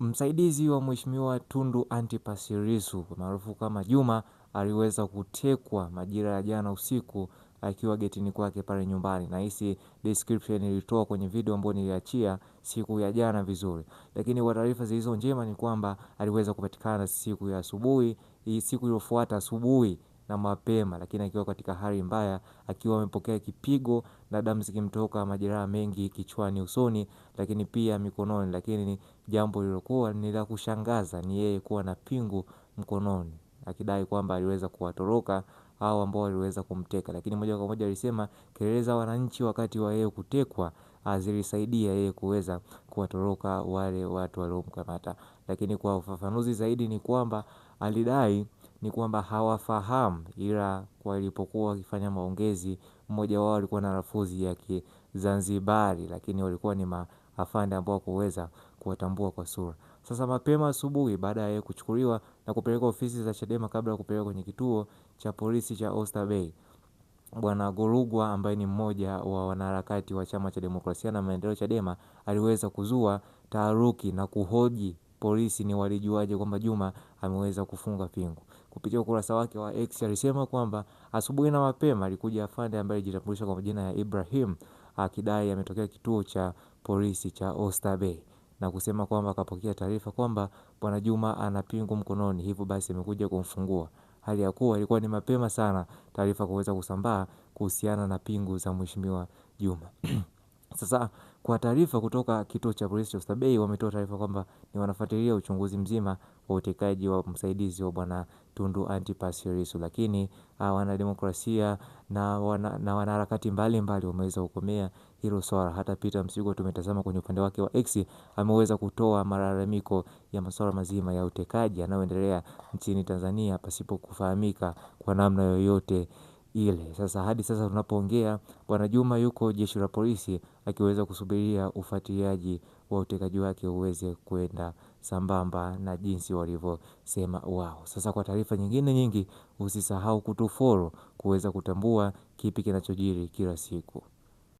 Msaidizi wa Mheshimiwa Tundu Antipas Lissu maarufu kama Juma aliweza kutekwa majira ya jana usiku akiwa getini kwake pale nyumbani, na hisi description nilitoa kwenye video ambayo niliachia siku ya jana vizuri. Lakini kwa taarifa zilizo njema ni kwamba aliweza kupatikana siku ya asubuhi, siku iliyofuata asubuhi na mapema, lakini akiwa katika hali mbaya, akiwa amepokea kipigo na damu zikimtoka, majeraha mengi kichwani, usoni, lakini pia mikononi. Lakini jambo lililokuwa ni la kushangaza ni yeye kuwa na pingu mkononi, akidai kwamba aliweza kuwatoroka hao ambao waliweza kumteka. Lakini moja kwa moja alisema kelele za wananchi wakati wa yeye kutekwa zilisaidia yeye kuweza kuwatoroka wale watu waliomkamata. Lakini kwa ufafanuzi zaidi ni kwamba alidai ni kwamba hawafahamu, ila walipokuwa wakifanya maongezi mmoja wao alikuwa na lafudhi ya Kizanzibari, lakini walikuwa ni maafande ambao hawakuweza kuwatambua kwa sura. Sasa mapema asubuhi baada ya yeye kuchukuliwa na kupelekwa ofisi za Chadema kabla ya kupelekwa kwenye kituo cha polisi cha Oyster Bay, Bwana Golugwa ambaye ni mmoja wa wanaharakati wa Chama cha Demokrasia na Maendeleo Chadema aliweza kuzua taharuki na kuhoji polisi ni walijuaje kwamba Juma ameweza kufunga pingu. Kupitia ukurasa wake wa X alisema kwamba asubuhi na mapema alikuja afande ambaye alijitambulisha kwa majina ya Ibrahim akidai ametokea kituo cha polisi cha Oyster Bay na kusema kwamba akapokea taarifa kwamba Bwana Juma ana pingu mkononi, hivyo basi amekuja kumfungua. Hali ya kuwa ilikuwa ni mapema sana taarifa kuweza kusambaa kuhusiana na pingu za Mheshimiwa Juma. Sasa kwa taarifa kutoka kituo cha polisi cha Oysterbay wametoa taarifa kwamba ni wanafuatilia uchunguzi mzima wa utekaji wa msaidizi wa Bwana Tundu Antipas Lissu, lakini wanademokrasia na wanaharakati mbalimbali wameweza kukomea hilo swala. Hata Peter Msigwa tumetazama kwenye upande wake wa X ameweza kutoa malalamiko ya masuala mazima ya utekaji yanayoendelea nchini Tanzania pasipo kufahamika kwa namna yoyote ile. Sasa hadi sasa tunapoongea, Bwana Juma yuko jeshi la polisi akiweza kusubiria ufuatiliaji wa utekaji wake uweze kwenda sambamba na jinsi walivyosema wao. Sasa kwa taarifa nyingine nyingi, usisahau kutufollow kuweza kutambua kipi kinachojiri kila siku.